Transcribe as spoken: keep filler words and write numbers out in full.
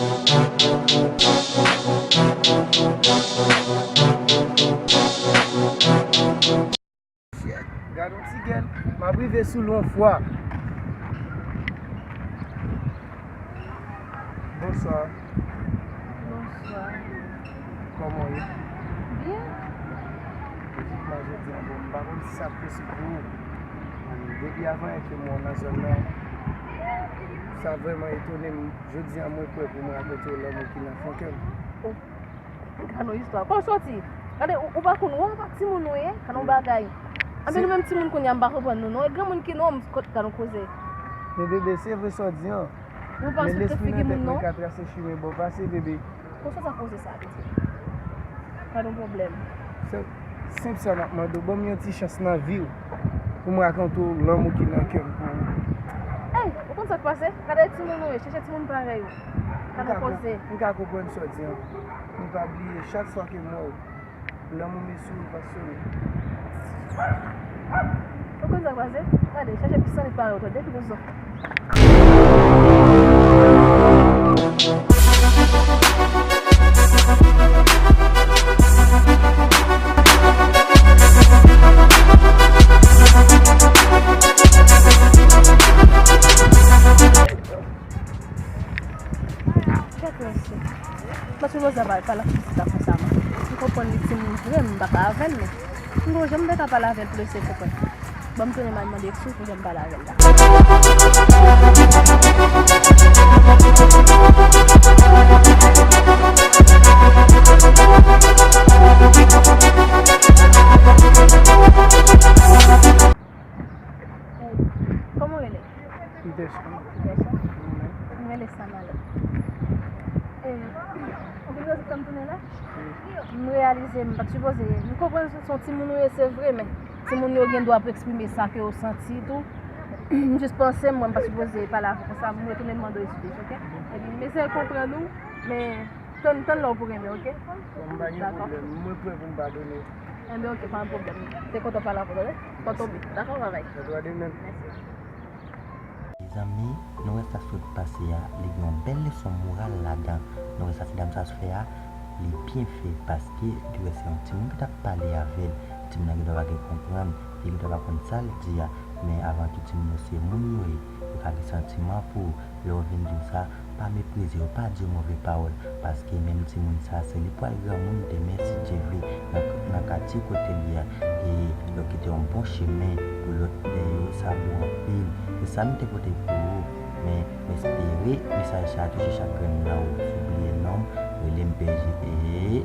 Gad yon ti gèl, m ap rive sou l yon fwa. Bonswa. Bonswa. Kòman w ye? Byen. Vizit mwen jodi a, bon, m pa konn si sa posib pou ou. Depi avan yè ke m wè w nan zòn nan, sa vrèman etone m. Jodi a, mwen prè pou mwen rakonte w lanmou ki nan fon kè m. Oh. Gad yon istwa. Kò w soti? Gade, ou, ou pa konn wè w pa timoun ou ye? Gad yon bagay. Anben, nou menm timoun kounye a, m pa konprann nou non. E granmoun ki nou, m, gad yon koze. Men bebe, se vre sa w di an. Ou pa sot tèt figi moun non. Men lespri nan tèt mwen ka trase chimen ba w pase, bebe. Kò w soti ak koze sa, pitit? Gad yon pwoblèm. Se senp sa m ap mande w, ban m yon ti chans nan vi w pou m rakonte w lanmou ki nan kè m pou ou. Ey, ou konn sa k pase? Gade timoun ou ye, chèche timoun parèy ou. Gad yon koze. M ka konprann sa w di an. Men pa bliye, chak fwa ke m wè w, lanmou m sou ou pa sou ou. Ou konn sa k pase? Gade, chèche pisan li parèy ou, tande, pi konsa. Kèt mesye. Mwen sou Rosa pa, pa la pitit la konsa, mwen. M konprann li timoun vre, m pa ka avè l, men. M gon jan m te ka pale avè l pou l eseye konprann. Bon, m tounen m al mande ekspliz pou jan m pale avè l la. Kòman w rele? Peterson. Peterson? Mwen rele Sanale. E, ou konn rezon k fè m tounen la? M reyalize m pa t sipoze, m konprann se yon timoun ou ye, se vre, men timoun yo gen dwa pou eksprime sa ke yo santi tou. M jis panse m, mwen, m pa t sipoze pale avè w konsa, m retounen mande w eskiz, oke? Epi m eseye konprann ou, men tann, tann lè w pou renmen, oke? Bon, m pa gen pwoblèm, mwen prè pou m padone w. Enben, oke, pa gen pwoblèm. Te kontan pale avè w, tande? Kontan w byen. Dakò, babay. Mèsi. Mezanmi, nou wè sa sot pase a, li gen yon bèl leson moral ladan. Nou wè sa ti dam sa fè a, li byen fè, paske li wè se yon timoun ki t ap pale avè l. Timoun nan gendwa pa gen konprann, li gendwa pa konn sa l di a, men avan tou timoun yo se moun yo ye, yo ka gen santiman pou ou. Lè yo vin di w sa, pa meprize yo, pa di yo move pawòl, paske menm timoun sa, se li pral granmoun demen, si Dye vle, nan, nan katye kote l ye a. E yo kite yon bon chemen pou lòt dèyè yo, sa bon anpil. Se sa m te pote pou ou, men m espere mesaj sa a touche chak grenn nan ou. Si w bliye non m, rele m P J. E